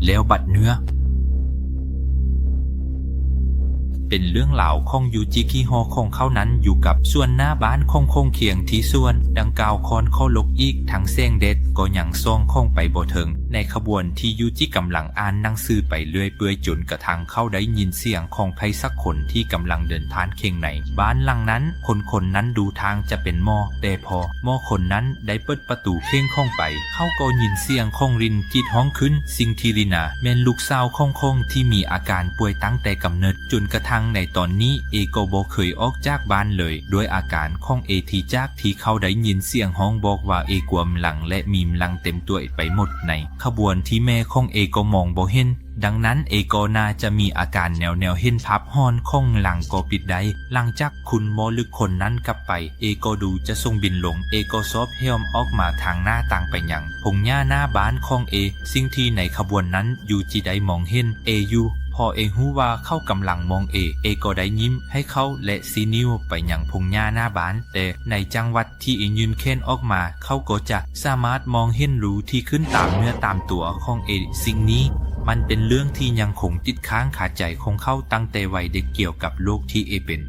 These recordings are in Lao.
ແລ້ວບັດເນືອ. ເປັນເລື່ອງລາວຂອງຢູຈິ ທີ່ຫໍຂອງເຂົານັ້ນຢູ່ກັບສວນໜ້າບ້ານຂອງຂົງຂຽງທີ່ສວນດັ່ງກ່າວ ຄ້ອນຂໍຫຼົບອີກ ທັງແສງແດດກໍຍັງສ່ອງເຂົ້າໄປບໍ່ເຖິງ. ໃນຂະບວນທີ່ຢູຈິກຳລັງອ່ານໜັງສືໄປເລື້ອຍເປື່ອຍ ຈົນກະທັ້ງເຂົາໄດ້ຍິນສຽງຂອງໃຜສັກຄົນທີ່ກຳລັງເດີນຜ່ານເຄງໃນບ້ານຫຼັງນັ້ນ. ຄົນຄົນນັ້ນດູທ່າງຈະເປັນໝໍ, ແຕ່ພໍໝໍຄົນນັ້ນໄດ້ເປີດປະຕູເຄງເຂົ້າໄປ, ເຂົາກໍຍິນສຽງຂອງລິນກຣີດຮ້ອງຂຶ້ນ, ສິ່ງທີ່ລິນາແມ່ນລູກສາວຂອງຂົງທີ່ມີອາການປ່ວຍຕັ້ງແຕ່ກຳເນີດ. ຈົນກະທັ່ງໃນຕອນນີ້ ເອກໍບໍ່ເຄີຍອອກຈາກບ້ານເລີຍ, ດ້ວຍອາການຂອງເອທີ່ຈາກທີ່ເຂົາໄດ້ຍິນສຽງຮ້ອງບອກວ່າເອກວມຫຼັງ ແລະ ມີມລັງເຕັມຕົວໄປໝົດ. ໃນຂະບວນທີ່ແມ່ຂອງເອກໍມອງບໍ່ເຫັນ, ດັ່ງນັ້ນເອກໍໜ້າຈະມີອາການແນວໆ ເຫັນພາບຫອນຂອງມະລັງກໍປິດໄດ້. ຫຼັງຈາກຄຸນໝໍລຶກຄົນນັ້ນກັບໄປ, ເອກໍດູຈະສົ່ງບິນລົງ, ເອກໍຊອບແຫຍມອອກມາທາງໜ້າຕ່າງໄປຍັງ ພົງຫຍ້າໜ້າບ້ານຂອງເອ. ສິ່ງທີ່ໃນຂະບວນນັ້ນຢູຈິໄດ້ມອງເຫັນເອຢູ່, ເພາະເອຮູ້ວ່າເຂົາກຳລັງມອງເອ, ເອກໍໄດ້ຍິ້ມໃຫ້ເຂົາ ແລະ ຊີ້ນິ້ວໄປຍັງພົງຫຍ້າໜ້າບ້ານ. ແຕ່ໃນຈັງຫວະທີ່ເອຍື່ນແຂນອອກມາ, ເຂົາກໍຈະສາມາດມອງເຫັນຮູທີ່ຂຶ້ນຕາມເນື້ອຕາມຕົວຂອງເອ. ສິ່ງນີ້ມັນເປັນເລື່ອງທີ່ຍັງຄົງຕິດຄ້າງຄາໃຈຂອງເຂົາຕັ້ງແຕ່ໄວເດັກ ກ່ຽວກັບໂລກທີ່ເອເປັນ.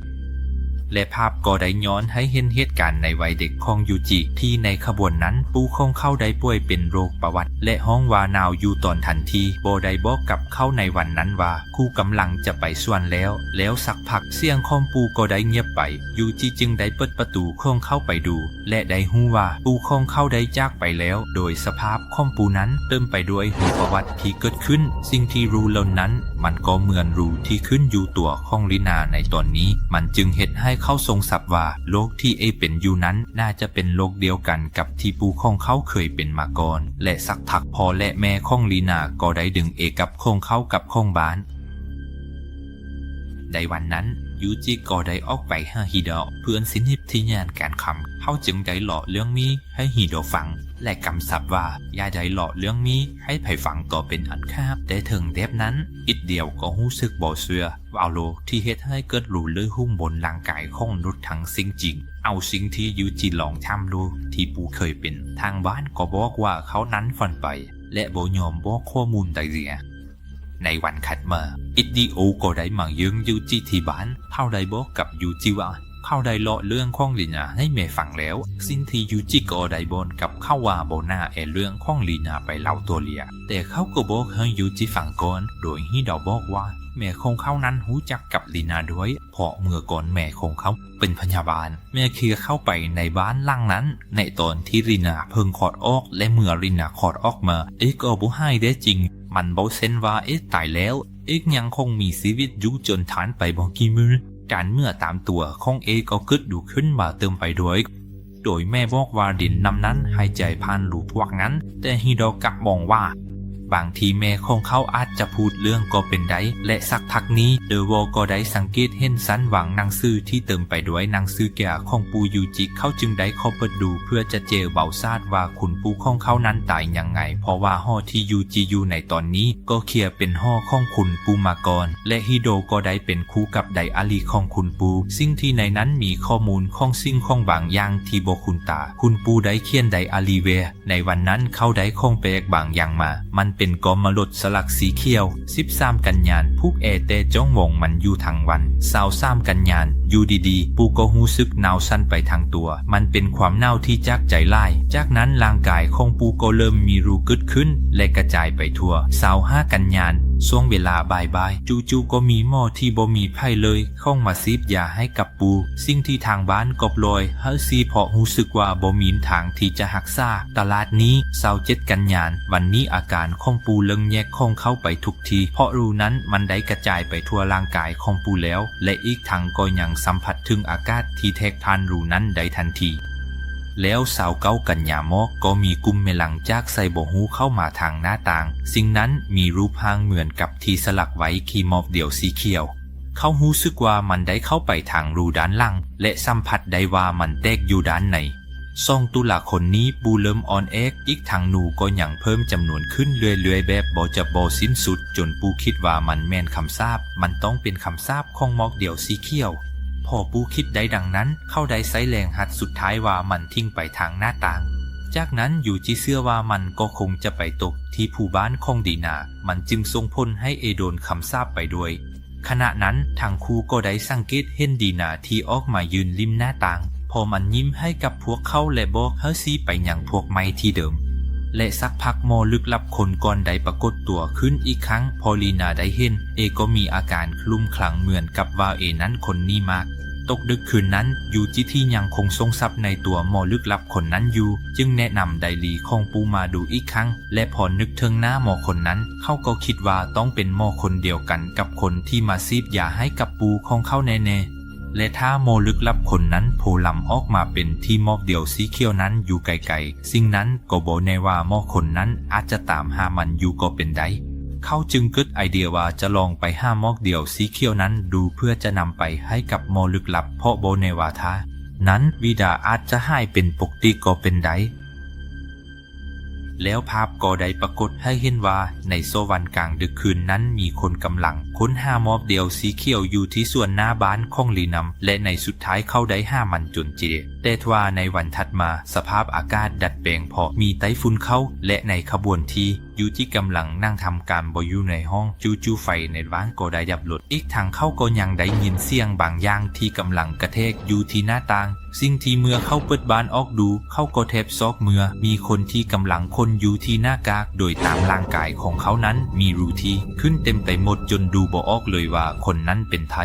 ແລະ ພາບກໍໄດ້ຍ້ອນໃຫ້ເຫັນເຫດການໃນໄວເດັກຂອງຢູຈິ ທີ່ໃນຂະບວນນັ້ນປູ່ຂອງເຂົາໄດ້ປ່ວຍເປັນໂລກປະຫວັດ ແລະ ຮ້ອງວ່າໜາວຢູ່ຕອນທັນທີ, ບໍ່ໄດ້ບອກກັບເຂົາໃນວັນນັ້ນວ່າຄູກຳລັງຈະໄປສວນແລ້ວ. ແລ້ວສັກພັກສຽງຂອງປູ່ກໍໄດ້ງຽບໄປ, ຢູຈິຈຶ່ງໄດ້ເປີດປະຕູຂອງເຂົ້າໄປດູ ແລະ ໄດ້ຮູ້ວ່າປູ່ຂອງເຂົາໄດ້ຈາກໄປແລ້ວ. ໂດຍສະພາບຂອງປູ່ນັ້ນເຕັມໄປດ້ວຍຮູປະຫວັດທີ່ເກີດຂຶ້ນ. ສິ່ງທີ່ຮູ້ເຫຼົ່ານັ້ນ ມັນກໍເໝືອນຮູທີ່ຂຶ້ນຢູ່ຕົວຂອງລີນາໃນຕອນນີ້. ມັນຈຶ່ງເຮັດໃຫ້ເຂົາສົງສັຍວ່າໂລກທີ່ເອເປັນຢູ່ນັ້ນ ໜ້າຈະເປັນໂລກດຽວກັນກັບທີ່ປູ່ຂອງເຂົາເຄີຍເປັນມາກ່ອນ. ແລະ ສັກພັກພໍ່ ແລະ ແມ່ຂອງລີນາກໍໄດ້ດຶງເອກັບຂອງເຂົາກັບຂອງບ້ານ. ໃນວັນນັ້ນ ຢູຈິກໍໄດ້ອອກໄປຫາຮີໂດະ ເພື່ອນສະໜິດທີ່ງານການຄ່ຳ. ເຂົາຈຶ່ງໄດ້ເລາະເລື່ອງໝີໃຫ້ຮີໂດະຟັງ ແລະ ກຳຊັບວ່າຢ່າໄດ້ເລາະເລື່ອງໝີໃຫ້ໃຜຟັງຕໍ່ເປັນອັນຂາດ. ແຕ່ເຖິງແບບນັ້ນ ອິດດຽວກໍຮູ້ສຶກບໍ່ເຊື່ອວາໂລທີ່ເຮັດໃຫ້ເກີດຮູເລີຫຸ້ມບົນຮ່າງກາຍຂອງມະນຸດທັງເສັງຈິງ. ເອົາສິ່ງທີ່ຢູຈິລອງຖາມດູທີ່ປູ່ເຄີຍເປັນ, ທາງບ້ານກໍບອກວ່າເຂົານັ້ນຝັນໄປ ແລະ ບໍ່ຍອມບອກຂໍ້ມູນໃດເທື່ອ. ໃນວັນຖັດມາ ອິດດີໂອກໍໄດ້ມາຢ້ຽມຢູຈິທີ່ບ້ານ. ເຂົາໄດ້ບອກກັບຢູຈິວ່າເຂົາໄດ້ເລາະເລື່ອງຂອງລີນາໃຫ້ແມ່ຟັງແລ້ວ. ສິ່ງທີ່ຢູຈິກໍໄດ້ບອກກັບເຂົາວ່າບໍ່ໜ້າເອົາເລື່ອງຂອງລີນາໄປເລົ່າຕໍ່ເລຍ, ແຕ່ເຂົາກໍບອກໃຫ້ຢູຈິຟັງກ່ອນ, ໂດຍຮີໂດະບອກວ່າແມ່ຂອງເຂົານັ້ນຮູ້ຈັກກັບລີນາດ້ວຍ ເພາະເມື່ອກ່ອນແມ່ຂອງເຂົາເປັນພະຍາບານ. ແມ່ເຄີຍເຂົ້າໄປໃນບ້ານຫຼັງນັ້ນໃນຕອນທີ່ລີນາເພິ່ງຄອດອອກ ແລະ ເມື່ອລີນາຄອດອອກມາ ເອກໍບໍ່ຫາຍແທ້ຈິງ. ມັນບໍ່ເຊັ່ນວ່າເອຕາຍແລ້ວ, ເອຍັງຄົງມີຊີວິດຢູ່ຈົນຜ່ານໄປບໍ່ກີ່ມື້. ການເມື່ອຍຕາມຕົວຂອງເອກໍເກີດດູຂຶ້ນມາເຕັມໄປດ້ວຍ. ໂດຍແມ່ບອກວ່າດິນນ້ຳນັ້ນຫາຍໃຈຜ່ານຮູພວກນັ້ນ, ແຕ່ຮີໂດະກັບບອກວ່າ ບາງທີແມ່ຂອງເຂົາອາດຈະພູດເລື່ອງກໍເປັນໄດ້. ແລະ ສັກພັກນີ້ ເດີວໍກໍໄດ້ສັງເກດເຫັນຊັ້ນວາງໜັງສືທີ່ເຕັມໄປດ້ວຍໜັງສືກຽຂອງປູ່ຢູຈິ. ເຂົາຈຶ່ງໄດ້ເຂົ້າເປີດດູເພື່ອຈະເຈີເບົາຊາດວ່າຄຸນປູ່ຂອງເຂົານັ້ນຕາຍຍັງໄງ, ເພາະວ່າຫໍທີ່ຢູຈິຢູ່ໃນຕອນນີ້ກໍເຄີຍເປັນຫໍຂອງຄຸນປູ່ມາກ່ອນ. ແລະ ຮີໂດະກໍໄດ້ເປັນຄູ່ກັບໄດອາຣີຂອງຄຸນປູ່, ສິ່ງທີ່ໃນນັ້ນມີຂໍ້ມູນຂອງສິ່ງຂອງບາງຢ່າງທີ່ບໍ່ຄຸ້ນຕາ. ຄຸນປູ່ໄດ້ຂຽນໄດອາຣີວ່າ ໃນວັນນັ້ນເຂົາໄດ້ຂອງແປກບາງຢ່າງມາ. ມັນເປັນກອມມະລົດສະຫຼັກສີຂຽວ. ສິບສາມກັນຍານ ຜູກແອແຕ່ຈ້ອງມອງມັນຢູ່ທັງວັນ. ຊາວສາມກັນຍານ ຢູ່ດີໆ ປູ່ກໍຮູ້ສຶກໜາວສັ່ນໄປທັງຕົວ. ມັນເປັນຄວາມໜາວທີ່ຈາກໃຈຫຼາຍ. ຈາກນັ້ນຮ່າງກາຍຂອງປູ່ກໍເລີ່ມມີຮູເກີດຂຶ້ນ ແລະ ກະຈາຍໄປທົ່ວ. ຊາວຫ້າກັນຍານ ຊ່ວງເວລາບ່າຍໆ ຈູ່ໆກໍມີໝໍທີ່ບໍ່ມີໃຜເລີຍ ເຂົ້າມາສີດຢາໃຫ້ກັບປູ່, ສິ່ງທີ່ທາງບ້ານກໍປ່ອຍໃຫ້ສີດ ເພາະຮູ້ສຶກວ່າບໍ່ມີທາງທີ່ຈະຮັກສາ. ຕະຫຼາດນີ້ ຊາວເຈັດກັນຍານ ວັນນີ້ອາການຂອງປູ່ເລີ່ມແຍກຂອງເຂົ້າໄປທຸກທີ່ ເພາະຮູນັ້ນມັນໄດ້ກະຈາຍໄປທົ່ວຮ່າງກາຍຂອງປູ່ແລ້ວ ແລະ ອີກທັງກໍຍັງສຳຜັດເຖິງອາກາດທີ່ແທກຜ່ານຮູນັ້ນໄດ້ທັນທີ. ແລ້ວຊາວເກົ້າກັນຍາໝອກກໍມີກຸ່ມແມລາງຈາກໃສບໍ່ຮູ້ເຂົ້າມາທາງໜ້າຕ່າງ. ສິ່ງນັ້ນມີຮູບຮ່າງເໝືອນກັບທີ່ສະຫຼັກໄວ້ທີ່ໝອກດຽວສີຂຽວ. ເຂົາຮູ້ສຶກວ່າມັນໄດ້ເຂົ້າໄປທາງຮູດ້ານຫຼັງ ແລະ ສຳຜັດໄດ້ວ່າມັນແຕກຢູ່ດ້ານໃນ. ສອງຕຸລາຄົນນີ້ປູ່ເລີ່ມອ່ອນແອ, ອີກທັງໜູກໍຍັງເພີ່ມຈຳນວນຂຶ້ນເລື້ອຍໆແບບບໍ່ຈະບໍ່ສິ້ນສຸດ, ຈົນປູ່ຄິດວ່າມັນແມ່ນຄຳສາບ, ມັນຕ້ອງເປັນຄຳສາບຂອງໝອກດຽວສີຂຽວ. ພໍປູ່ຄິດໄດ້ດັ່ງນັ້ນ, ເຂົາໄດ້ໃຊ້ແຮງຮັດສຸດທ້າຍວ່າມັນຖິ້ມໄປທາງໜ້າຕ່າງ. ຈາກນັ້ນຢູຈິເຊື່ອວ່າມັນກໍຄົງຈະໄປຕົກທີ່ພູບ້ານຂອງດີນາ, ມັນຈຶ່ງສົ່ງຜົນໃຫ້ເອໂດນຄຳສາບໄປດ້ວຍ. ຂະນະນັ້ນທັງຄູ່ກໍໄດ້ສັງເກດເຫັນດີນາທີ່ອອກມາຢືນລິມໜ້າຕ່າງ, ພໍມັນຍິ້ມໃຫ້ກັບພວກເຂົາ ແລະ ບອກໃຫ້ຊີ້ໄປຍັງພວກໄມ້ທີ່ເດີມ. ແລະ ສັກພັກໝໍ້ລຶກລັບຄົນກ່ອນໄດ້ປາກົດຕົວຂຶ້ນອີກຄັ້ງ. ພໍດີນາໄດ້ເຫັນເອກໍມີອາການຄື້ມຄລັງເໝືອນກັບວ່າເອນັ້ນຄົນນີ້ມາກ. ຕົກດຶກຄືນນັ້ນ, ຢູຈິທີ່ຍັງຄົງຫຼົງສັບໃນຕົວໝໍ້ລຶກລັບຄົນນັ້ນຢູ່, ຈຶ່ງແນະນຳໄດຣີຂອງປູ່ມາດູອີກຄັ້ງ, ແລະ ພໍນຶກເຖິງໜ້າໝໍ້ຄົນນັ້ນ, ເຂົາກໍຄິດວ່າຕ້ອງເປັນໝໍ້ຄົນດຽວກັນກັບຄົນທີ່ມາສີດຢາໃຫ້ກັບປູ່ຂອງເຂົາແນ່ໆ. ແລະ ຖ້າໝໍ້ລຶກລັບຄົນນັ້ນໂພລຳອອກມາເປັນທີ່ໝອກດຽວສີຂຽວນັ້ນຢູ່ໄກໆ, ສິ່ງນັ້ນກໍບໍ່ແນ່ວ່າໝໍ້ຄົນນັ້ນອາດຈະຕາມຫາມັນຢູ່ກໍເປັນໄດ້. ເຂົາຈຶ່ງເກີດໄອເດຍວ່າຈະລອງໄປຫາໝອກດຽວສີຂຽວນັ້ນດູ ເພື່ອຈະນຳໄປໃຫ້ກັບໝໍ້ລຶກລັບ, ເພາະບໍ່ແນ່ວ່າຖ້ານັ້ນວີດາອາດຈະຫາຍເປັນປົກກະຕິກໍເປັນໄດ້. ແລ້ວພາບກໍໄດ້ປາກົດໃຫ້ເຫັນວ່າ ໃນສອງວັນກາງດຶກຄືນນັ້ນ ມີຄົນກຳລັງຄົ້ນຫາໝອກດຽວສີຂຽວຢູ່ທີ່ສວນໜ້າບ້ານຂອງລີນຳ ແລະ ໃນສຸດທ້າຍເຂົາໄດ້ຫາມັນຈົນເຈ. ແຕ່ທວ່າໃນວັນຖັດມາ, ສະພາບອາກາດດັດແປງເພາະມີໄຕ້ຝຸ່ນເຂົ້າ ແລະ ໃນຂະບວນທີ່ ຢູຈິກຳລັງນັ່ງທຳການບໍ່ຢູ່ໃນຫ້ອງ, ຈູ່ໆໄຟໃນບ້ານກໍໄດ້ດັບລົງ. ອີກທັງເຂົາກໍຍັງໄດ້ຍິນສຽງບາງຢ່າງທີ່ກຳລັງກະແທກຢູ່ທີ່ໜ້າຕ່າງ, ສິ່ງທີ່ເມື່ອເຂົາເປີດບ້ານອອກດູ, ເຂົາກໍແທບຊອກເມື່ອມີຄົນທີ່ກຳລັງຄົ້ນຢູ່ທີ່ໜ້າກາກ, ໂດຍຕາມຮ່າງກາຍຂອງເຂົານັ້ນມີຮູທີ່ຂຶ້ນເຕັມໄປໝົດ ຈົນດູບໍ່ອອກເລີຍວ່າຄົນນັ້ນເປັນໃຜ.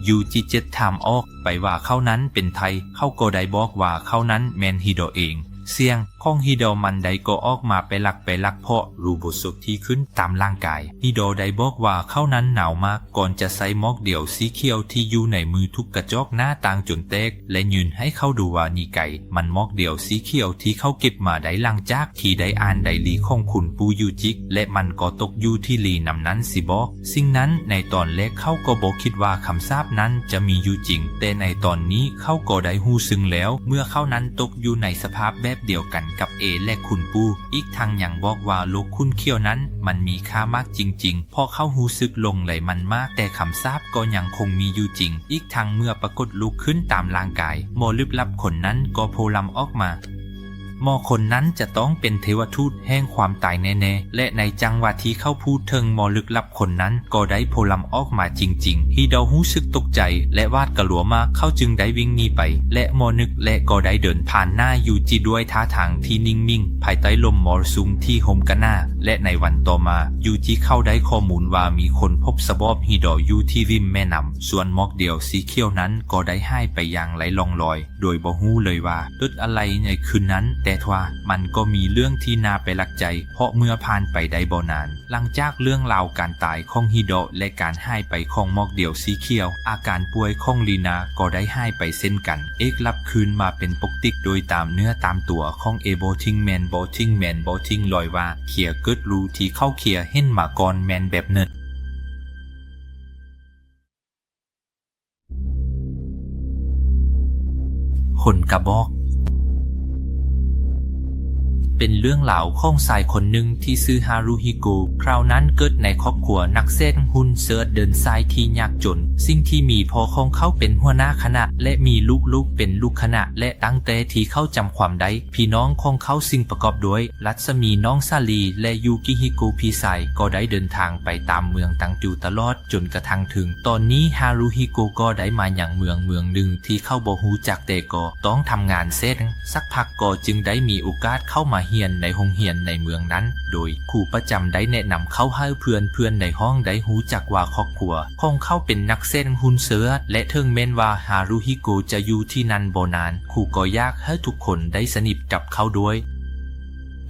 ຢູຈິເຈັດຖາມອອກໄປວ່າເຂົານັ້ນເປັນໃຜ, ເຂົາກໍໄດ້ບອກວ່າເຂົານັ້ນແມ່ນຮີດໍເອງ. ສຽງຂອງຮີດໍມັນໄດ້ກໍອອກມາແປຫຼັກໆ ເພາະຮູບໍ່ສົກທີ່ຂຶ້ນຕາມຮ່າງກາຍ. ຮີດໍໄດ້ບອກວ່າເຂົານັ້ນໜາວມາກ ກ່ອນຈະໃຊ້ໝອກດຽວສີຂຽວທີ່ຢູ່ໃນມືທຸບກະຈອກໜ້າຕ່າງຈົນແຕກ ແລະ ຍື່ນໃຫ້ເຂົາດູວ່ານີ້ໄກ ມັນໝອກດຽວສີຂຽວທີ່ເຂົາເກັບມາໄດ້ຫຼັງຈາກທີ່ໄດ້ອ່ານໄດຣີຂອງຄຸນປູ່ຢູຈິກ ແລະ ມັນກໍຕົກຢູ່ທີ່ລີນຳນັ້ນຊິບອກ. ສິ່ງນັ້ນໃນຕອນແລກເຂົາກໍບໍ່ຄິດວ່າຄຳສາບນັ້ນຈະມີຢູ່ຈິງ, ແຕ່ໃນຕອນນີ້ເຂົາກໍໄດ້ຮູ້ເຊິ່ງແລ້ວ ເມື່ອເຂົານັ້ນຕົກຢູ່ໃນສະພາບແບບດຽວກັນກັບເອ ແລະ ຄຸນປູ່. ອີກທັງຍັງບອກວ່າໂລກຂຸ້ນຂຽວນັ້ນມັນມີຄ່າມາກຈິງໆ ເພາະເຂົາຮູ້ສຶກຫຼົງໄຫຼມັນມາກ, ແຕ່ຄຳສາບກໍຍັງຄົງມີຢູ່ຈິງ. ອີກທັງເມື່ອປາກົດລຸກຂຶ້ນຕາມຮ່າງກາຍ, ໝໍ້ລຶກລັບຄົນນັ້ນກໍໂພລຳອອກມາ. ໝໍ້ຄົນນັ້ນຈະຕ້ອງເປັນເທວະທູດແຫ່ງຄວາມຕາຍແນ່ໆ, ແລະ ໃນຈັງຫວະທີ່ເຂົາພູດເຖິງໝໍ້ລຶກລັບຄົນນັ້ນ ກໍໄດ້ໂພລຳອອກມາຈິງໆ. ຮີດໍຮູ້ສຶກຕົກໃຈ ແລະ ຫວາດກະລັວມາກ, ເຂົາຈຶ່ງໄດ້ວິ່ງໜີໄປ ແລະ ໝໍ້ນຶກ ແລະ ກໍໄດ້ເດີນຜ່ານໜ້າຢູຈິດ້ວຍທ່າທາງທີ່ນິ່ງມິ່ງ ພາຍໃຕ້ລົມມໍລະສຸມທີ່ໂຮມກະໜາ. ແລະ ໃນວັນຕໍ່ມາ, ຢູຈິເຂົາໄດ້ຂໍ້ມູນວ່າມີຄົນພົບສະບອບຮີດໍຢູ່ທີ່ລິມແມ່ນ້ຳ, ສ່ວນໝອກດຽວສີຂຽວນັ້ນກໍໄດ້ຫາຍໄປຢ່າງໄຮ້ຮ່ອງລອຍ ໂດຍບໍ່ຮູ້ເລີຍວ່າເກີດອະໄລໃນຄືນນັ້ນ, ແຕ່ວ່າມັນກໍມີເລື່ອງທີ່ໜ້າແປກໃຈ, ເພາະເມື່ອຜ່ານໄປໄດ້ບໍ່ນານ, ຫຼັງຈາກເລື່ອງລາວການຕາຍຂອງຮີດໍ ແລະ ການຫາຍໄປຂອງໝອກດຽວສີຂຽວ, ອາການປ່ວຍຂອງລີນາກໍໄດ້ຫາຍໄປເຊັ່ນກັນ. ເອກັບຄືນມາເປັນປົກກະຕິໂດຍຕາມເນື້ອຕາມຕົວຂອງເອ. ບໍ່ຖິ້ມແມ່ນບໍ່ຖິ້ມ, ແມ່ນບໍ່ຖິ້ມລອຍວ່າ ເຄຍເກີດຮູ້ທີ່ເຂົາເຄຍເຫັນມາກ່ອນແມ່ນແບບນັ້ນ. ຄົນກະບອກ. ເປັນເລື່ອງລາວຂອງຊາຍຄົນໜຶ່ງທີ່ຊື່ ຮາຣຸຮິໂກ. ຄາວນັ້ນເກີດໃນຄອບຄົວນັກແສດງຮຸ້ນເຊີດເດີ່ນຊາຍທີ່ຍາກຈົນ. ສິ່ງທີ່ມີ, ພໍ່ຂອງເຂົາເປັນຫົວໜ້າຄະນະ ແລະ ມີລູກໆເປັນລູກຄະນະ ແລະ ຕັ້ງແຕ່ທີ່ເຂົາຈຳຄວາມໄດ້, ພີ່ນ້ອງຂອງເຂົາຊຶ່ງປະກອບດ້ວຍ ລັດສະໝີ ນ້ອງສາລີ ແລະ ຢູກິຮິໂກ ພີ່ຊາຍ ກໍໄດ້ເດີນທາງໄປຕາມເມືອງຕ່າງຢູ່ຕະຫຼອດ ຈົນກະທັ່ງເຖິງຕອນນີ້ ຮາຣຸຮິໂກກໍໄດ້ມາຍັງເມືອງເມືອງໜຶ່ງທີ່ເຂົາບໍ່ຮູ້ຈັກ, ແຕ່ກໍຕ້ອງທຳງານເສັດ. ສັກພັກກໍຈຶ່ງໄດ້ມີໂອກາດເຂົ້າມາຮຽນໃນໂຮງຮຽນໃນເມືອງນັ້ນ, ໂດຍຄູປະຈຳໄດ້ແນະນຳເຂົາໃຫ້ເພື່ອນໆໃນຫ້ອງໄດ້ຮູ້ຈັກວ່າຄອບຄົວຂອງເຂົາເປັນນັກແສດງຮຸ້ນເຊີດ ແລະ ເຖິງແມ່ນວ່າຮາຣຸຮິໂກຈະຢູ່ທີ່ນັ້ນບໍ່ນານ, ຄູກໍຢາກໃຫ້ທຸກຄົນໄດ້ສະໜິດກັບເຂົາດ້ວຍ.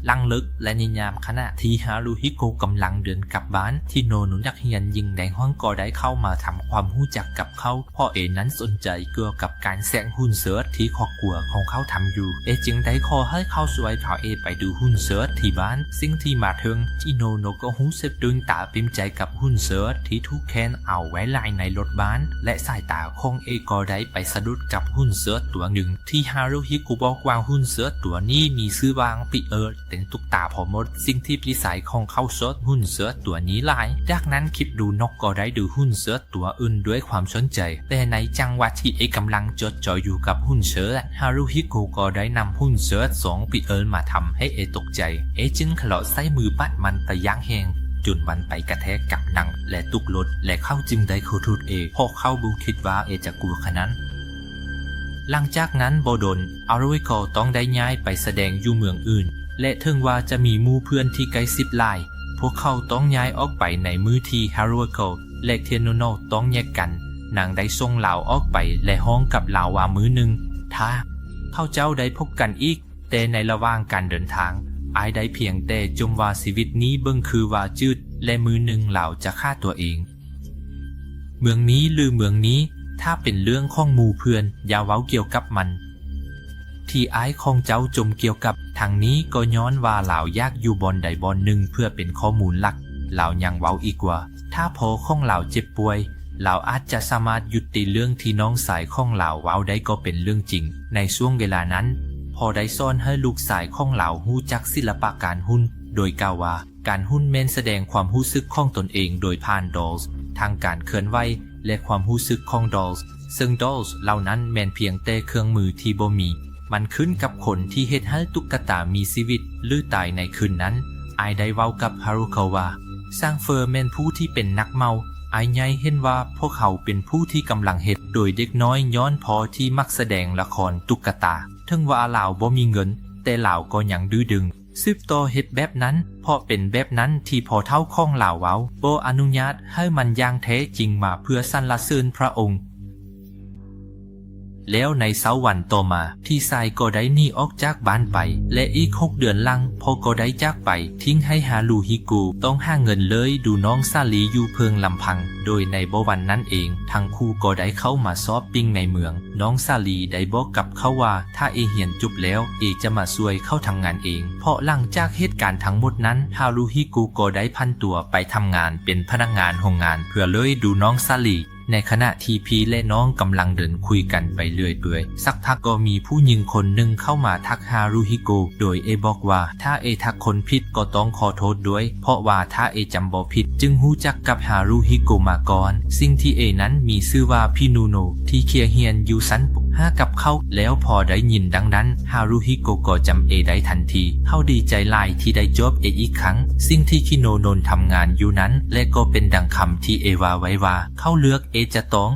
ຫຼັງເລີກແລະໃນຍາມຂະນະທີ່ຮາຣຸຮິໂກກຳລັງເດີນກັບບ້ານ, ທີ່ໂນໂນ ນັກຮຽນຍິງໃນຫ້ອງກໍໄດ້ເຂົ້າມາທຳຄວາມຮູ້ຈັກກັບເຂົາ, ເພາະເອນັ້ນສົນໃຈກ່ຽວກັບການແສດງຮຸ້ນເຊີດທີ່ຄອບຄົວຂອງເຂົາທຳຢູ່. ເອຈຶ່ງໄດ້ຂໍໃຫ້ເຂົາຊ່ວຍພາເອໄປດູຮຸ້ນເຊີດທີ່ບ້ານ. ສິ່ງທີ່ມາເຖິງ, ທີ່ໂນໂນກໍຮູ້ສຶກຕື່ນຕາຕື່ມໃຈກັບຮຸ້ນເຊີດທີ່ຖືກແຂວນເອົາໄວ້ຫຼາຍໃນລົດບ້ານ, ແລະ ສາຍຕາຂອງເອກໍໄດ້ໄປສະດຸດກັບຮຸ້ນເຊີດຕົວໜຶ່ງ ທີ່ຮາຣຸຮິໂກບອກວ່າຮຸ້ນເຊີດຕົວນີ້ມີຊື່ວ່າ Vampire ນຕຸກຕາພໍໝົດ. ສິ່ງທີ່ພີ່ຊາຍຂອງເຂົາຊອບຫຸ້ນເສີດຕົວນີ້ຫຼາຍ. ຈາກນັ້ນຄິດດູນອກກໍໄດ້ດູຫຸ້ນເສີດຕົວອື່ນດ້ວຍຄວາມສົນໃຈ. ແຕ່ໃນຈັງຫວະທີ່ເອກຳລັງຈົດຈ່ອຍຢູ່ກັບຫຸ້ນເສີດ, ຮາຣູຮິໂກະກໍໄດ້ນຳຫຸ້ນເສີດສອງປີເອີລມາທຳໃຫ້ເອຕົກໃຈ. ເອຈຶ່ງຄະເລາະໃສ່ມືປາດມັນໄປຢ່າງແຮງ, ຈົນມັນໄປກະແທກກັບໜັງ ແລະ ຕົກລົດ, ແລະ ເຂົາຈຶ່ງໄດ້ຂໍໂທດເອ ເພາະເຂົາບໍ່ຄິດວ່າເອຈະກົວຂະໜາດນັ້ນ. ຫຼັງຈາກນັ້ນບໍ່ດົນ, ອາໂຣລິໂກຕ້ອງໄດ້ຍ້າຍໄປສະແດງຢູ່ເມືອງອື່ນ ແລະ ເຖິງວ່າຈະມີໝູ່ເພື່ອນທີ່ໃກ້ຊິດຫຼາຍ, ພວກເຂົາຕ້ອງຍ້າຍອອກໄປໃນມື້ທີ່ຮາຣູຮິໂກ ແລະ ເທໂນໂນຕ້ອງແຍກກັນ. ນາງໄດ້ສົ່ງລາວອອກໄປ ແລະ ຮ້ອງກັບລາວວ່າ ມື້ໜຶ່ງ ຖ້າເຂົາເຈົ້າໄດ້ພົບກັນອີກ, ແຕ່ໃນລະຫວ່າງການເດີນທາງ, ອ້າຍໄດ້ພຽງແຕ່ຈົ່ມວ່າ ຊີວິດນີ້ເບິ່ງຄືວ່າຈືດ ແລະ ມື້ໜຶ່ງລາວຈະຂ້າຕົວເອງ. ເມືອງນີ້ ຫຼື ເມືອງນີ້, ຖ້າເປັນເລື່ອງຂອງໝູ່ເພື່ອນ, ຢ່າເວົ້າກ່ຽວກັບມັນ. ທີ່ອ້າຍຂອງເຈົ້າຈົ່ມກ່ຽວກັບທາງນີ້ກໍຍ້ອນວ່າລາວຢາກຢູ່ບ່ອນໃດບ່ອນໜຶ່ງເພື່ອເປັນຂໍ້ມູນຫຼັກ. ລາວຍັງເວົ້າອີກວ່າ ຖ້າພໍ່ຂອງລາວເຈັບປ່ວຍ, ລາວອາດຈະສາມາດຢຸດຕິເລື່ອງທີ່ນ້ອງຊາຍຂອງລາວເວົ້າໄດ້ກໍເປັນເລື່ອງຈິງ. ໃນຊ່ວງເວລານັ້ນ, ພໍ່ໄດ້ສອນໃຫ້ລູກຊາຍຂອງລາວຮູ້ຈັກສິລະປະການຫຸ້ນ, ໂດຍກ່າວວ່າ ການຫຸ້ນແມ່ນສະແດງຄວາມຮູ້ສຶກຂອງຕົນເອງໂດຍຜ່ານ dolls, ທັງການເຄື່ອນໄຫວ ແລະ ຄວາມຮູ້ສຶກຂອງ dolls, ເຊິ່ງ dolls ເຫຼົ່ານັ້ນແມ່ນພຽງແຕ່ເຄື່ອງມືທີ່ບໍ່ມີ. ມັນຂຶ້ນກັບຄົນທີ່ເຮັດໃຫ້ຕຸກກະຕາມີຊີວິດ ຫຼື ຕາຍໃນຄືນນັ້ນ. ອ້າຍໄດ້ເວົ້າກັບຮາຣູໂກະວ່າ ຊ່າງເຟີແມ່ນຜູ້ທີ່ເປັນນັກເມົາ. ອ້າຍໃຫຍ່ເຫັນວ່າພວກເຮົາເປັນຜູ້ທີ່ກຳລັງເຮັດໂດຍເດັກນ້ອຍ ຍ້ອນພໍ່ທີ່ມັກສະແດງລະຄອນຕຸກກະຕາ. ເຖິງວ່າລາວບໍ່ມີເງິນ, ແຕ່ລາວກໍຍັງດື້ດຶງ ສືບຕໍ່ເຮັດແບບນັ້ນ, ເພາະເປັນແບບນັ້ນທີ່ພໍ່ເຖົ້າຂອງລາວເວົ້າ, ບໍ່ອະນຸຍາດໃຫ້ມັນຢ່າງແທ້ຈິງມາເພື່ອສັນລະເສີນພະອົງ. ແລ້ວໃນເຊົ້າວັນຕໍ່ມາ, ພີ່ຊາຍກໍໄດ້ໜີອອກຈາກບ້ານໄປ, ແລະ ອີກຫົກເດືອນຫຼັງ, ພໍ່ກໍໄດ້ຈາກໄປ, ຖິ້ມໃຫ້ຮາຣູຮິໂກະຕ້ອງຫາເງິນເລີຍດູນ້ອງຊາລີຢູ່ເພິ່ງລຳພັງ. ໂດຍໃນບໍ່ວັນນັ້ນເອງ, ທັງຄູ່ກໍໄດ້ເຂົ້າມາຊອບປິງໃນເມືອງ. ນ້ອງຊາລີໄດ້ບອກກັບເຂົາວ່າ ຖ້າເອຮຽນຈົບແລ້ວ, ເອຈະມາຊ່ວຍເຂົາທຳງານເອງ. ເພາະຫຼັງຈາກເຫດການທັງໝົດນັ້ນ, ຮາຣູຮິໂກະກໍໄດ້ຜັນຕົວໄປທຳງານເປັນພະນັກງານໂຮງງານ ເພື່ອເລີຍດູນ້ອງຊາລີ. ໃນຂະນະທີ່ພີ່ ແລະ ນ້ອງກຳລັງເດີນຄຸຍກັນໄປເລື້ອຍເປື່ອຍ, ສັກພັກກໍມີຜູ້ຍິງຄົນໜຶ່ງເຂົ້າມາທັກຮາຣູຮິໂກະ, ໂດຍເອບອກວ່າ ຖ້າເອທັກຄົນຜິດກໍຕ້ອງຂໍໂທດດ້ວຍ, ເພາະວ່າຖ້າເອຈຳບໍ່ຜິດ ຈຶ່ງຮູ້ຈັກກັບຮາຣູຮິໂກະມາກ່ອນ. ສິ່ງທີ່ເອນັ້ນມີຊື່ວ່າ ພີ່ນູໂນ ທີ່ເຄຍຮຽນຢູ່ຊັ້ນ ຫ້າ ກັບເຂົາ. ແລ້ວພໍໄດ້ຍິນດັ່ງນັ້ນ, ຮາຣູຮິໂກະກໍຈຳເອໄດ້ທັນທີ. ເຂົາດີໃຈຫຼາຍທີ່ໄດ້ຈອບເອອີກຄັ້ງ. ສິ່ງທີ່ຄິໂນໂນນທຳງານຢູ່ນັ້ນ ແລະ ກໍເປັນດັ່ງຄຳທີ່ເອວ່າໄວ້ວ່າ ເຂົາເລືອກເອຈະຕ້ອງ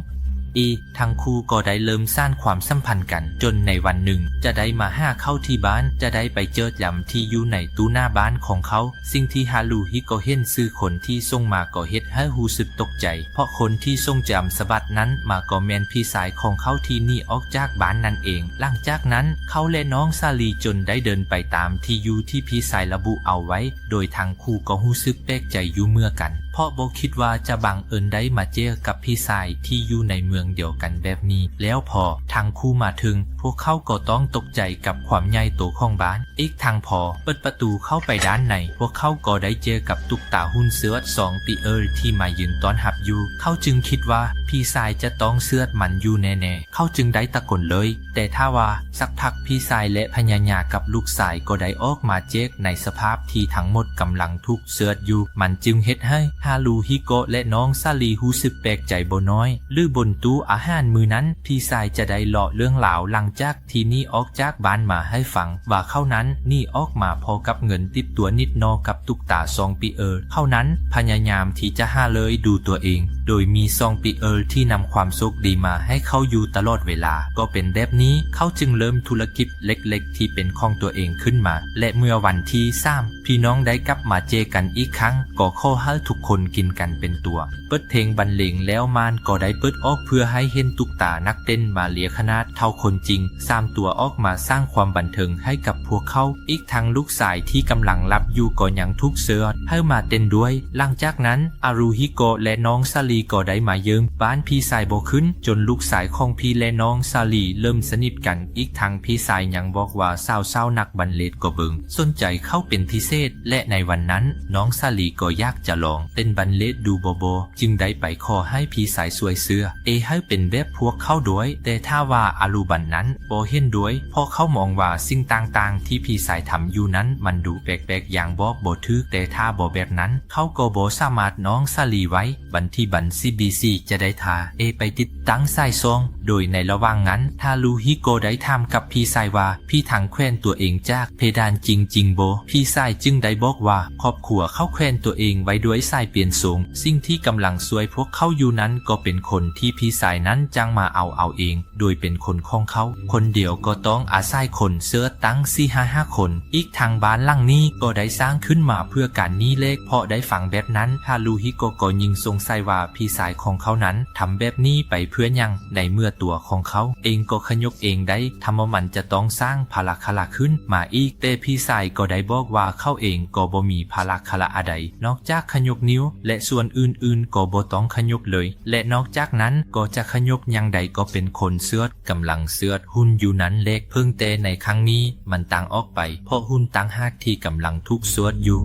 ອີ ທັງຄູ່ກໍໄດ້ເລີ່ມສານຄວາມສຳພັນກັນ, ຈົນໃນວັນໜຶ່ງຈະໄດ້ມາຫາເຂົາທີ່ບ້ານ, ຈະໄດ້ໄປເຈີດຢາມທີ່ຢູ່ໃນຕູ້ໜ້າບ້ານຂອງເຂົາ. ສິ່ງທີ່ຮາຣູຮິໂກະເຫັນຊື່ຄົນທີ່ສົ່ງມາກໍເຮັດໃຫ້ຮູ້ສຶກຕົກໃຈ, ເພາະຄົນທີ່ສົ່ງຈາມສະບັດນັ້ນມາກໍແມ່ນພີ່ຊາຍຂອງເຂົາທີ່ໜີອອກຈາກບ້ານນັ້ນເອງ. ຫຼັງຈາກນັ້ນ, ເຂົາ ແລະ ນ້ອງຊາລີຈົນໄດ້ເດີນໄປຕາມທີ່ຢູ່ທີ່ພີ່ຊາຍລະບຸເອົາໄວ້. ໂດຍທັງຄູ່ກໍຮູ້ສຶກແປກໃຈຢູ່ເໝືອນກັນ, ເພາະບໍ່ຄິດວ່າຈະບັງເອີນໄດ້ມາເຈີກັບພີ່ຊາຍທີ່ຢູ່ໃນເມືອງດຽວກັນແບບນີ້. ແລ້ວພໍທັງຄູ່ມາເຖິງ, ພວກເຂົາກໍຕ້ອງຕົກໃຈກັບຄວາມໃຫຍ່ໂຕຂອງບ້ານ. ອີກທັງພໍເປີດປະຕູເຂົ້າໄປດ້ານໃນ, ພວກເຂົາກໍໄດ້ເຈີກັບຕຸກຕາຫຸ້ນເສີດສອງປີເອີລທີ່ມາຢືນຕ້ອນຮັບຢູ່. ເຂົາຈຶ່ງຄິດວ່າພີ່ຊາຍຈະຕ້ອງເສີດມັນຢູ່ແນ່ໆ. ເຂົາຈຶ່ງໄດ້ຕະໂກນເລີຍ, ແຕ່ຖ້າວ່າສັກພັກພີ່ຊາຍ ແລະ ພະຍາຍາກັບລູກຊາຍກໍໄດ້ອອກມາເຈກໃນສະພາບທີ່ທັງໝົດກຳລັງຖືກເສີດຢູ່. ມັນຈຶ່ງເຮັດໃຫ້ຮາຣູຮິໂກະ ແລະ ນ້ອງຊາລີຮູ້ສຶກແປກໃຈບໍ່ນ້ອຍ, ຫຼື ບົນຕູ້ອາຫານມື້ນັ້ນ, ພີ່ຊາຍຈະໄດ້ເລາະເລື່ອງລາວຫຼັງຈາກທີ່ໜີອອກຈາກບ້ານມາໃຫ້ຟັງ, ວ່າເຂົານັ້ນໜີອອກມາພ້ອມກັບເງິນຕິດຕົວນິດໜ້ອຍກັບຕຸກຕາສອງປີເອີລ. ເຂົານັ້ນພະຍາຍາມທີ່ຈະຫາເລີຍດູຕົວເອງ, ໂດຍມີສອງປີເອີລທີ່ນຳຄວາມໂຊກດີມາໃຫ້ເຂົາຢູ່ຕະຫຼອດເວລາ. ກໍເປັນແບບນີ້, ເຂົາຈຶ່ງເລີ່ມທຸລະກິດເລັກໆທີ່ເປັນຂອງຕົວເອງຂຶ້ນມາ, ແລະ ເມື່ອວັນທີສາມ ພີ່ນ້ອງໄດ້ກັບມາເຈກັນອີກຄັ້ງ, ກໍຂໍໃຫ້ທຸກຄົນກິນກັນເປັນຕົວ. ເປີດເພງບັນເລງແລ້ວ ມ່ານກໍໄດ້ເປີດອອກເພື່ອໃຫ້ເຫັນຕຸກຕານັກເຕັ້ນມາເລຍຂະໜາດເທົ່າຄົນຈິງສາມຕົວອອກມາສ້າງຄວາມບັນເທີງໃຫ້ກັບພວກເຂົາ, ອີກທັງລູກຊາຍທີ່ກຳລັງຫຼັບຢູ່ກໍຍັງຖືກເຊີດໃຫ້ມາເຕັ້ນດ້ວຍ. ຫຼັງຈາກນັ້ນ ອາຣູຮິໂກະ ແລະ ນ້ອງຊາລີກໍໄດ້ມາເຢີມບ້ານພີ່ຊາຍບໍ່ຂຶ້ນ, ຈົນລູກຊາຍຂອງພີ່ ແລະ ນ້ອງຊາລີເລີ່ມສະໜິດກັນ, ອີກທັງພີ່ຊາຍຍັງບອກວ່າສາວໆນັກບັນເລດກໍເບິ່ງສົນໃຈເຂົາເປັນພິເສ ດ ແລະ ໃນວັນນັ້ນ ນ້ອງສາລີກໍຢາກຈະລອງເຕັ້ນບັນເລດດູບໍບໍ ຈຶ່ງໄດ້ໄປຂໍໃຫ້ພີ່ຊາຍຊ່ວຍເຊື້ອດເອໃຫ້ເປັນແບບພວກເຂົາດ້ວຍ. ແຕ່ຖ້າວ່າອາລູບັນນັ້ນບໍ່ເຫັນດ້ວຍ ເພາະເຂົາມອງວ່າສິ່ງຕ່າງໆທີ່ພີ່ຊາຍທຳຢູ່ນັ້ນມັນດູແປກໆ ຢ່າງບອກບໍ່ຖືກ, ແຕ່ຖ້າບໍ່ແບບນັ້ນ ເຂົາກໍບໍ່ສາມາດນ້ອງສາລີໄວ້. ບັນທີບັນຊີບີຊີຈະໄດ້ພາເອໄປຕິດຕັ້ງສາຍສ່ອງ, ໂດຍໃນລະຫວ່າງນັ້ນ ຮາຣູຮິໂກະໄດ້ຖາມກັບພີ່ຊາຍວ່າ ພີ່ທັງແຂວນຕົວເອງຈາກເພດານຈິງໆບໍ? ພີ່ຊາຍຈຶ່ງໄດ້ບອກວ່າ ຄອບຄົວເຂົາແຂວນຕົວເອງໄວ້ດ້ວຍສາຍປ່ຽນຊົງ, ສິ່ງທີ່ກຳລັງຊ່ວຍພວກເຂົາຢູ່ນັ້ນກໍເປັນຄົນທີ່ພີ່ຊາຍນັ້ນຈ້າງມາເອົາເອົາເອງ ໂດຍເປັນຄົນຂອງເຂົາຄົນດຽວກໍຕ້ອງອາໄສຄົນເສີດຕັ້ງສີ່ຫ້າຫ້າຄົນ. ອີກທັງບ້ານຫຼັງນີ້ກໍໄດ້ສ້າງຂຶ້ນມາເພື່ອການນີ້ແຫຼະ. ພໍໄດ້ຟັງແບບນັ້ນ ຮາຣູຮິໂກະກໍຍິ່ງສົງໄສວ່າພີ່ຊາຍຂອງເຂົານັ້ນທຳແບບນີ້ໄປເພື່ອຫຍັງ ໃນເມື່ອຕົວຂອງເຂົາເອງກໍຂະຫຍົກເອງໄດ້, ທຳມະມັນຈະຕ້ອງສ້າງພາລະຄາລະຂຶ້ນມາອີກ. ແຕ່ພີ່ຊາຍກໍໄດ້ບອກວ່າເຂົາເອງກໍບໍ່ມີພາລະຄາລະອາໃດ ນອກຈາກຂະຫຍົກນິ້ວ ແລະ ສ່ວນອື່ນໆກໍບໍ່ຕ້ອງຂະຫຍົກເລີຍ ແລະ ນອກຈາກນັ້ນກໍຈະຂະຫຍົກຫຍັງໃດກໍເປັນຄົນເສີດ ກຳລັງເສີດຫຸ່ນຢູ່ນັ້ນແຫຼະ. ເພິ່ງແຕ່ໃນຄັ້ງນີ້ມັນຕ່າງອອກໄປ ເພາະຫຸ່ນຕ່າງຫາກທີ່ກຳລັງຖືກເສີດຢູ່.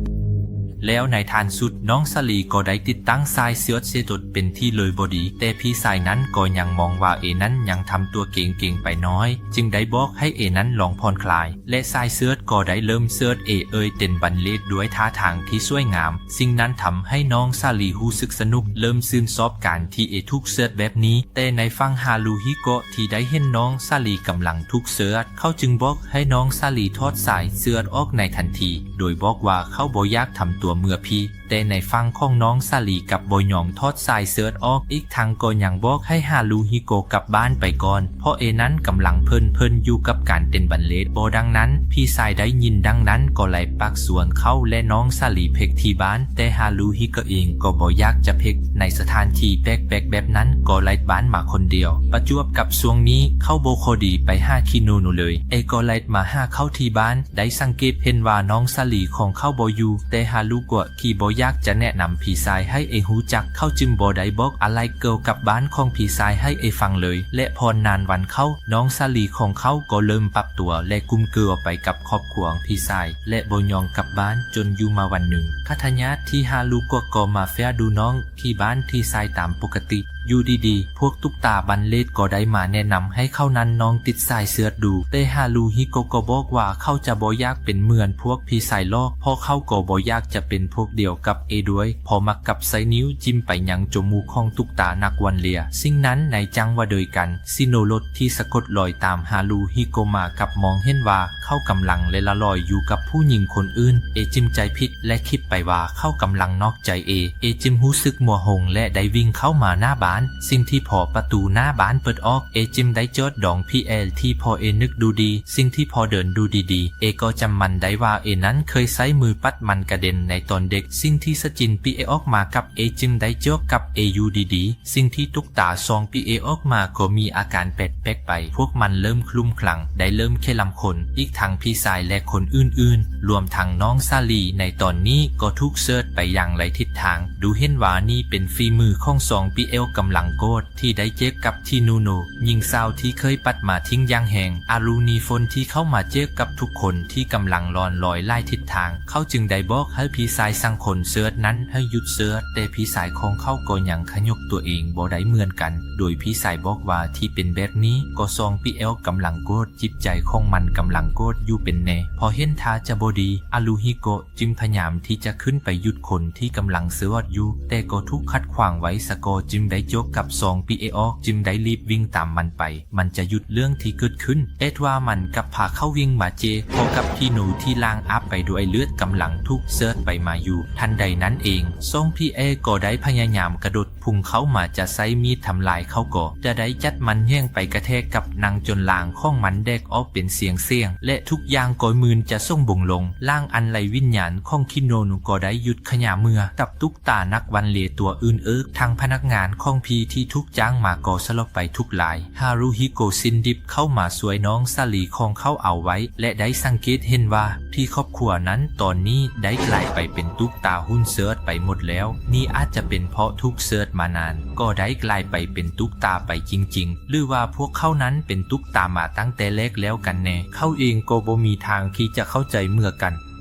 ແລ້ວໃນທ້າຍສຸດ ນ້ອງສາລີກໍໄດ້ຕິດຕັ້ງສາຍເສີດເສຕົດເປັນທີ່ເລີຍບໍ່ດີ, ແຕ່ພີ່ຊາຍນັ້ນກໍຍັງມອງວ່າເອນັ້ນຍັງທຳຕົວເກັ່ງໆໄປໜ້ອຍ, ຈຶ່ງໄດ້ບອກໃຫ້ເອນັ້ນລອງຜ່ອນຄາຍ ແລະ ສາຍເສີດກໍໄດ້ເລີ່ມເສີດເອເອີຍເຕັ້ນບັນເລດດ້ວຍທ່າທາງທີ່ສວຍງາມ. ສິ່ງນັ້ນທຳໃຫ້ນ້ອງສາລີຮູ້ສຶກສະໜຸກ, ເລີ່ມຊື່ນຊອບການທີ່ເອຖືກເສີດແບບນີ້. ແຕ່ໃນຝັ່ງຮາຣູຮິໂກະທີ່ໄດ້ເຫັນນ້ອງສາລີກຳລັງຖືກເສີດ, ເຂົາຈຶ່ງບອກໃຫ້ນ້ອງສາລີຖອດສາຍເສີດອອກໃນທັນທີ, ໂດຍບອກວ່າເຂົາບໍ່ຢາກທຳຕົວເໝືອນຜີ. ແຕ່ໃນຝັ່ງຂອງນ້ອງສາລີກັບບໍ່ຍອມຖອດສາຍເສີດອອກ, ອີກທັງກໍຍັງບອກໃຫ້ຮາຣູຮິໂກະກັບບ້ານໄປກ່ອນ, ເພາະເອນັ້ນກຳລັງເພີນໆຢູ່ກັບການເຕັ້ນບັນເລດ. ພໍດັ່ງນັ້ນ ພີ່ຊາຍໄດ້ຍິນດັ່ງນັ້ນກໍໄດ້ປາກຊວນເຂົາ ແລະ ນ້ອງສາລີເພັກທີ່ບ້ານ, ແຕ່ຮາຣູຮິໂກະເອງກໍບໍ່ຢາກຈະເພັກໃນສະຖານທີ່ແປກໆແບບນັ້ນ, ກໍໄດ້ບ້ານມາຄົນດຽວ. ປະຈວບກັບຊ່ວງນີ້ເຂົາບໍ່ຄ່ອຍໄດ້ໄປຫາຄິໂນໂນະເລີຍ, ເອກໍໄດ້ມາຫາເຂົາທີ່ບ້ານ. ໄດ້ສັງເກດເຫັນວ່ານ້ອງສາລີຂອງເຂົາບໍ່ຢູ່, ແຕ່ຮາລຸໂກະທີ່ບໍ່ຢາກຈະແນະນຳພີ່ຊາຍໃຫ້ເອຮູ້ຈັກ, ເຂົາຈຶ່ງບໍ່ໄດ້ບອກອາໄລກ່ຽວກັບບ້ານຂອງພີ່ຊາຍໃຫ້ເອຟັງເລີຍ. ແລະ ຜ່ານນານວັນເຂົາ, ນ້ອງສາລີຂອງເຂົາກໍເລີ່ມປັບຕົວ ແລະ ກຸ້ມເກີວໄປກັບຄອບຄົວຂອງພີ່ຊາຍ ແລະ ບໍ່ຍອມກັບບ້ານ. ຈົນຢູ່ມາວັນໜຶ່ງ, ຄັດທະຍາດທີ່ຮາລຸໂກະກໍມາເຝົ້າດູນ້ອງທີ່ບ້ານພີ່ຊາຍຕາມປົກກະຕິ. ຢູ່ດີໆ ພວກຕຸກຕາບັນເລດກໍໄດ້ມາແນະນຳໃຫ້ເຂົານັ້ນນ້ອງຕິດສາຍເສີດດູ, ແຕ່ຮາລຸຮິໂກະກໍບອກວ່າເຂົາຈະບໍ່ຢາກເປັນເໝືອນພວກພີ່ຊາຍຫຼອກ, ເພາະເຂົາກໍບໍ່ຢາກຈະເປັນພວກດຽວກັບເອດ້ວຍ. ພໍມັກກັບໃຊ້ນິ້ວຈິ້ມໄປຍັງຈົມູກຂອງຕຸກຕານັກວັນເລຍ. ສິ່ງນັ້ນໃນຈັງຫວະດຽວກັນ, ຊິໂນລົດທີ່ສະກົດລອຍຕາມຮາລຸຮິໂກະມາກັບມອງເຫັນວ່າ ເຂົາກຳລັງເລລະລອຍຢູ່ກັບຜູ້ຍິງຄົນອື່ນ. ເອຈຶ່ງໃຈຜິດ ແລະ ຄິດໄປວ່າເຂົາກຳລັງນອກໃຈເອ. ເອຈຶ່ງຮູ້ສຶກໂມໂຫ ແລະ ໄດ້ວິ່ງເຂົ້າມາໜ້າບ້ານ. ສິ່ງທີ່ພໍປະຕູໜ້າບ້ານເປີດອອກ, ເອຈຶ່ງໄດ້ຈອດດອງພີແອທີ່ພໍເອນຶກດູດີ. ສິ່ງທີ່ພໍເດີນດູດີໆ, ເອກໍຈຳມັນໄດ້ວ່າເອນັ້ນເຄີຍໃຊ້ມືປັດມັນກະເດັນໃນຕອນເດັກ. ສິ່ງທີ່ສະຈິນປີເອອອກມາກັບເອຈຶ່ງໄດ້ຈອກກັບເອຢູ່ດີໆ. ສິ່ງທີ່ຕຸກຕາສອງປີເອອອກມາກໍມີອາການແປກໆໄປ. ພວກມັນເລີ່ມຄລຸ້ມຄລັງ, ໄດ້ເລີ່ມແຄລຳຄົນ, ອີກທັງພີ່ຊາຍ ແລະ ຄົນອື່ນໆ, ລວມທັງນ້ອງສາລີໃນຕອນນີ້ກໍຖືກເສີດໄປຢ່າງໄຮ້ທິດທາງ. ດູເຫັນວ່ານີ້ເປັນຝີມືຂອງສອງປີເອກຳລັງໂກດທີ່ໄດ້ເຈັບກັບທີ່ນູໂນ, ຍິງສາວທີ່ເຄີຍປັດມາຖິ້ມຢ່າງແຮງ. ອາລຸນີຝົນທີ່ເຂົ້າມາເຈັບກັບທຸກຄົນທີ່ກຳລັງລ່ອນລອຍຫຼາຍທິດທາງ. ເຂົາຈຶ່ງໄດ້ບອກໃຫ້ພີ່ຊາຍສັງຄົນເສີດນັ້ນໃຫ້ຢຸດເສີດ, ແຕ່ພີ່ຊາຍຂອງເຂົາກໍຍັງຂະຫຍົກຕົວເອງບໍ່ໄດ້ເໝືອນກັນ, ໂດຍພີ່ຊາຍບອກວ່າທີ່ເປັນແບບນີ້ກໍສອງປີເອກຳລັງໂກດ, ຈິດໃຈຂອງມັນກຳລັງໂກດຢູ່ເປັນແນ່. ພໍເຫັນທ່າຈະບໍ່ດີ, ອາລຸຮິໂກະຈຶ່ງພະຍາຍາມທີ່ຈະຂຶ້ນໄປຢຸດຄົນທີ່ກຳລັງເສີດຢູ່, ແຕ່ກໍຖືກຂັດຂວາງໄວ້ຊະກ່ອນ, ຈຶ່ງໄດ້ຈອກກັບສອງປີເອອອກ, ຈຶ່ງໄດ້ລີບວິ່ງຕາມມັນໄປ. ມັນຈະຢຸດເລື່ອງທີ່ເກີດຂຶ້ນ. ແຕ່ວ່າມັນກັບພາເຂົາວິ່ງມາເຈະພໍກັບທີ່ນູທີ່ລ້າງອາບໄປດ້ວຍເລືອດກຳລັງຖືກເສີດໄປມາຢູ່ທັນໃດນັ້ນເອງ. ສອງພີເອກໍໄດ້ພະຍາຍາມກະໂດດພຸ່ງເຂົ້າມາຈະໃຊ້ມີດທຳລາຍເຂົາກໍຈະໄດ້ຈັດມັນແຫງໄປກະແທກກັບໜັງຈົນລ່າງຂອງມັນແດກອອກເປັນສຽງໆ ແລະ ທຸກຢ່າງກໍໝື່ນຈະສົມບົງລົງ. ລ່າງອັນໄຮ້ວິນຍານຂອງຄິໂນໂນະກໍໄດ້ຢຸດຂະຫຍາເມືອກັບຕຸກ ຕານັກວັນເລຕົວອື່ນເອີກ, ທັງພະນັກງານຂອງພີທີ່ຖືກຈ້າງມາກໍສະຫຼົບໄປທຸກລາຍ. ຮາລຸຮິໂກະສິ້ນດິບເຂົ້າມາຊ່ວຍນ້ອງສາລີຂອງເຂົາເອົາໄວ້ ແລະ ໄດ້ສັງເກດເຫັນວ່າທີ່ຄອບຄົວນັ້ນຕອນນີ້ໄດ້ກາຍໄປເປັນຕຸກຕາຫຸ່ນເສີດໄປໝົດແລ້ວ. ນີ້ອາດຈະເປັນເພາະຖືກເສີດມານານ ກໍໄດ້ກາຍໄປເປັນຕຸກຕາໄປຈິງໆ, ຫຼືວ່າພວກເຂົານັ້ນເປັນຕຸກຕາມາຕັ້ງແຕ່ແລກແລ້ວກັນແນ່. ເຂົາເອງກໍບໍ່ມີທາງທີ່ຈະເຂົ້າໃຈເໝືອນກັນ.